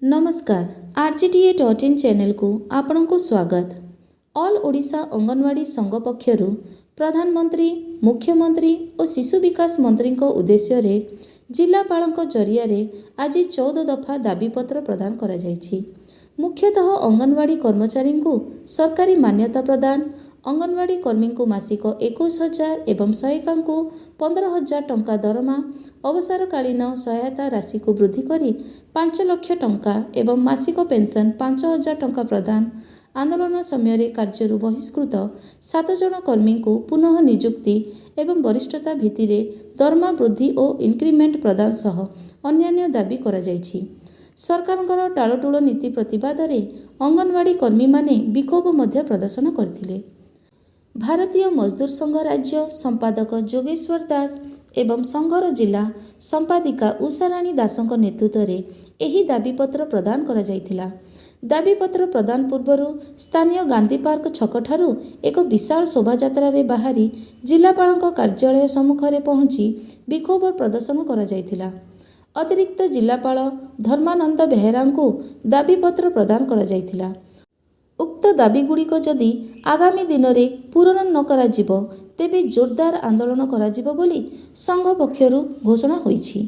ନମସ୍କାର, ଆର୍ଜିଟିଏ.ଇନ୍ ଚ୍ୟାନେଲକୁ ଆପଣଙ୍କୁ ସ୍ୱାଗତ। ଅଲ୍ ଓଡ଼ିଶା ଅଙ୍ଗନବାଡ଼ି ସଂଘ ପକ୍ଷରୁ ପ୍ରଧାନମନ୍ତ୍ରୀ, ମୁଖ୍ୟମନ୍ତ୍ରୀ ଓ ଶିଶୁ ବିକାଶ ମନ୍ତ୍ରୀଙ୍କ ଉଦ୍ଦେଶ୍ୟରେ ଜିଲ୍ଲାପାଳଙ୍କ ଜରିଆରେ ଆଜି 14 ଦଫା ଦାବିପତ୍ର ପ୍ରଦାନ କରାଯାଇଛି। ମୁଖ୍ୟତଃ ଅଙ୍ଗନବାଡ଼ି କର୍ମଚାରୀଙ୍କୁ ସରକାରୀ ମାନ୍ୟତା ପ୍ରଦାନ, ଅଙ୍ଗନବାଡ଼ି କର୍ମୀଙ୍କୁ ମାସିକ 21,000 ଏବଂ ସହାୟିକାଙ୍କୁ 15,000 ଟଙ୍କା ଦରମା, ଅବସରକାଳୀନ ସହାୟତା ରାଶିକୁ ବୃଦ୍ଧି କରି 5 ଲକ୍ଷ ଟଙ୍କା ଏବଂ ମାସିକ ପେନ୍ସନ୍ 5,000 ଟଙ୍କା ପ୍ରଦାନ, ଆନ୍ଦୋଳନ ସମୟରେ କାର୍ଯ୍ୟରୁ ବହିଷ୍କୃତ ସାତ ଜଣ କର୍ମୀଙ୍କୁ ପୁନଃ ନିଯୁକ୍ତି ଏବଂ ବରିଷ୍ଠତା ଭିତ୍ତିରେ ଦରମା ବୃଦ୍ଧି ଓ ଇନକ୍ରିମେଣ୍ଟ ପ୍ରଦାନ ସହ ଅନ୍ୟାନ୍ୟ ଦାବି କରାଯାଇଛି। ସରକାରଙ୍କର ଟାଳଟୁଳ ନୀତି ପ୍ରତିବାଦରେ ଅଙ୍ଗନବାଡ଼ି କର୍ମୀମାନେ ବିକ୍ଷୋଭ ମଧ୍ୟ ପ୍ରଦର୍ଶନ କରିଥିଲେ। ଭାରତୀୟ ମଜଦୁର ସଂଘ ରାଜ୍ୟ ସମ୍ପାଦକ ଯୋଗେଶ୍ୱର ଦାସ ଏବଂ ସଂଘର ଜିଲ୍ଲା ସମ୍ପାଦିକା ଉଷାରାଣୀ ଦାସଙ୍କ ନେତୃତ୍ୱରେ ଏହି ଦାବିପତ୍ର ପ୍ରଦାନ କରାଯାଇଥିଲା। ଦାବିପତ୍ର ପ୍ରଦାନ ପୂର୍ବରୁ ସ୍ଥାନୀୟ ଗାନ୍ଧୀ ପାର୍କ ଛକଠାରୁ ଏକ ବିଶାଳ ଶୋଭାଯାତ୍ରାରେ ବାହାରି ଜିଲ୍ଲାପାଳଙ୍କ କାର୍ଯ୍ୟାଳୟ ସମ୍ମୁଖରେ ପହଞ୍ଚି ବିକ୍ଷୋଭ ପ୍ରଦର୍ଶନ କରାଯାଇଥିଲା। ଅତିରିକ୍ତ ଜିଲ୍ଲାପାଳ ଧର୍ମାନନ୍ଦ ବେହେରାଙ୍କୁ ଦାବିପତ୍ର ପ୍ରଦାନ କରାଯାଇଥିଲା। ଉକ୍ତ ଦାବିଗୁଡ଼ିକ ଯଦି ଆଗାମୀ ଦିନରେ ପୂରଣ ନ କରାଯିବ, ତେବେ ଜୋରଦାର ଆନ୍ଦୋଳନ କରାଯିବ ବୋଲି ସଂଘ ପକ୍ଷରୁ ଘୋଷଣା ହୋଇଛି।